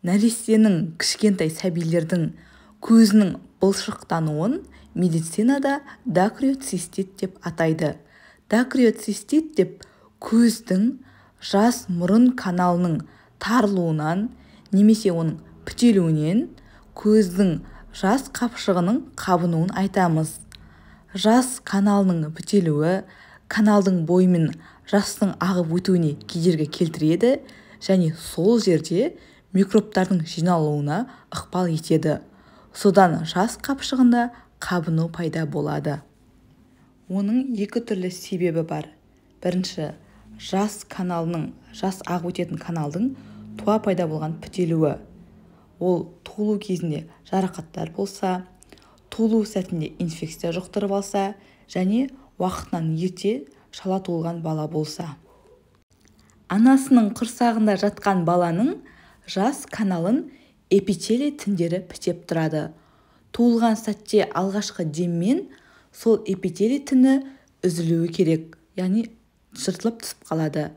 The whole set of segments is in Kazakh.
Нәрестенің, кішкентай сәбилердің көзінің былшықтануын медицинада дакриоцистит деп атайды. Дакриоцистит деп көздің жас мұрын каналының тарылуынан немесе оның бітелуінен көздің жас қапшығының қабынуын айтамыз. Жас каналының бітелуі каналдың бойымен жастың ағып өтуіне кедергі келтіреді және сол жерде микробтардың жиналуына ықпал етеді. Содан жас қапшығында қабыну пайда болады. Оның екі түрлі себебі бар. Бірінші, жас каналының, жас ағып өтетін каналдың туа пайда болған бітелуі. Ол туылу кезінде жарақаттар болса, туылу сәтінде инфекция жұқтырып алса және уақытынан ерте шала туылған бала болса. Анасының құрсағында жатқан баланың жас каналын эпителий тіндері бітеп тұрады. Туылған сәтте алғашқы деммен сол эпителий тіні үзілуі керек, яғни жыртылып түсіп қалады.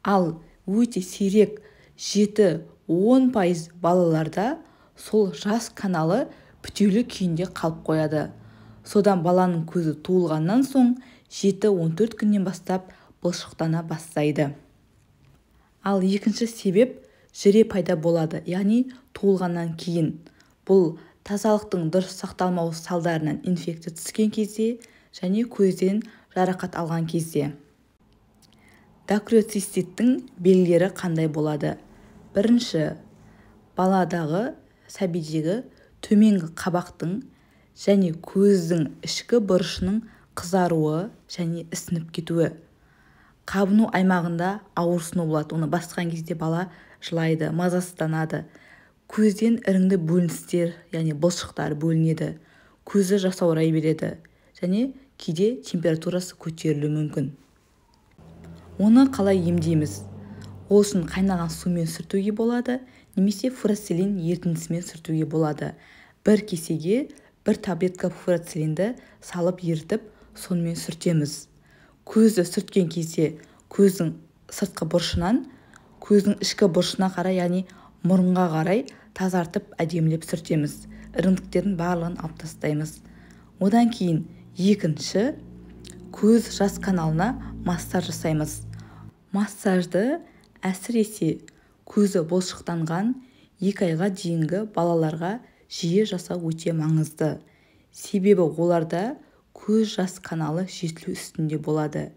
Ал өте сирек 7-10% балаларда сол жас каналы бітеулі күйінде қалып қояды. Содан баланың көзі туылғаннан соң 7-14 күннен бастап былшықтана бастайды. Ал екінші себеп жүре пайда болады, яғни туылғаннан кейін. Бұл тазалықтың дұрыс сақталмауы салдарынан инфекция түскен кезде және көзден жарақат алған кезде. Дакриоциститтің белгілері қандай болады? Бірінші, баладағы, сәбидегі төменгі қабақтың және көздің ішкі бұрышының қызаруы және ісініп кетуі. Қабыну аймағында ауырсыну болады. Оны басқан кезде бала жылайды, мазасызданады. Көзден іріңді бөліністер, яғни былшықтар бөлінеді. Көзі жасаурай береді және кейде температурасы көтерілуі мүмкін. Оны қалай емдейміз? Ол үшін қайнаған сумен сүртуге болады немесе фурацилин ерітіндісімен сүртуге болады. Бір кесеге бір таблетка фурацилинді салып ерітіп, сонымен сүртеміз. Көзді сүрткен кезде көздің сыртқы бұрышынан көздің ішкі бұрышына қарай, яғни мұрынға қарай тазартып әдемілеп сүртеміз. Іріңдіктердің барлығын алып тастаймыз. Одан кейін екінші, көз жас каналына массаж жасаймыз. Массажды әсіресе көзі бұлшықтанған 2 айға дейінгі балаларға жиі жасау өте маңызды. Себебі оларда көз жас каналы жетілу үстінде болады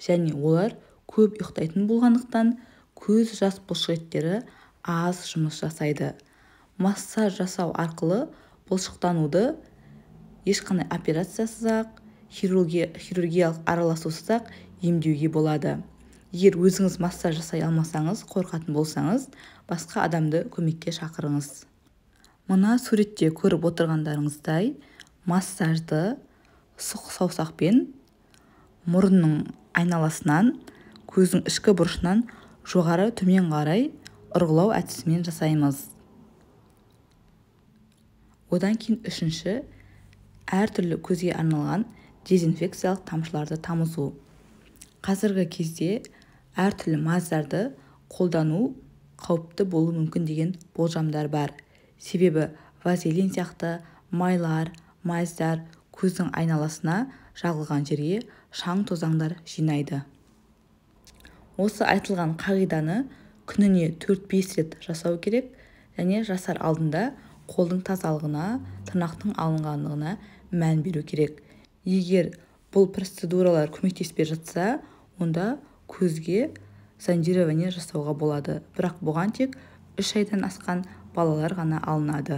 және олар көп ұйықтайтын болғандықтан көз жас бұлшықеттері аз жұмыс жасайды. Массаж жасау арқылы бұлшықтануды ешқандай операциясыз-ақ, хирургиялық араласусыз-ақ емдеуге болады. Егер өзіңіз массаж жасай алмасаңыз, қорқатын болсаңыз, басқа адамды көмекке шақырыңыз. Мына суретте көріп отырғандарыңыздай, массажды сұқ саусақпен мұрынның айналасынан, көздің ішкі бұрышынан жоғары төмен қарай ұрғылау әдісімен жасаймыз. Одан кейін үшінші, әртүрлі көзге арналған дезинфекциялық тамшыларды тамызу. Қазіргі кезде әртүрлі мазьдарды қолдану қауіпті болуы мүмкін деген болжамдар бар. Себебі вазелин сияқты майлар, мазьдар көздің айналасына жағылған жерге шаң тозаңдар жинайды. Осы айтылған қағиданы күніне 4-5 рет жасау керек және жасар алдында қолдың тазалығына, тырнақтың алынғандығына мән беру керек. Егер бұл процедуралар көмектеспей жатса, онда көзге зондирование жасауға болады. Бірақ бұған тек 3 айдан асқан балалар ғана алынады.